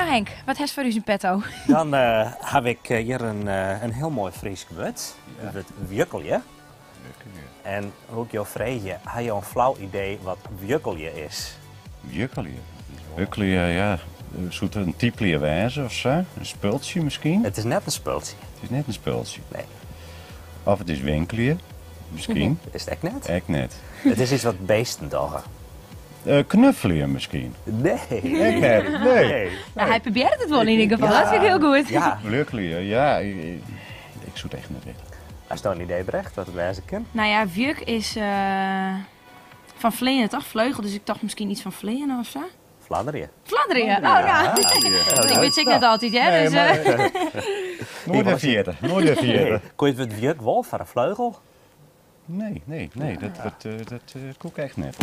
Henk, wat hast foar ús yn petto? Dan haw ik hjir in hiel moai Frysk wurd, it wurd wjukkelje. En woe ik jo freegje, ha jo in flau idee wat wjukkelje is? Wjukkelje? Wjukkelje, ja, soe it in typelje wêze of sa? In spultsje miskien? It is net in spultsje. It is net in spultsje. Nee. Of it is winkelje, miskien. Is it ek net. Ek net. It is yts wat beesten dogge. Knuffelje miskien? Nee. Ek net, nee. No, hy probearret it wol yn ieder gefal, dat fyn ik hiel goed. Ja. Wjukkelje, ja, ik soe it echt net witte. Hasto in idee, Brecht, wat it wêze kin? No ja, wjuk is fan fleane, toch? Vleugel, dus ik tocht miskien yts fan fleane of sa. Fladderje. Fladderje, oh ja. Ik wit se ek net altyd, hear. Nee, dus, mar noait wer ferjitte, noait wer ferjitte. Koe je it wurd wjuk wol foar in fleugel? Nee, nee, nee, dat, dat, dat koe ik echt net.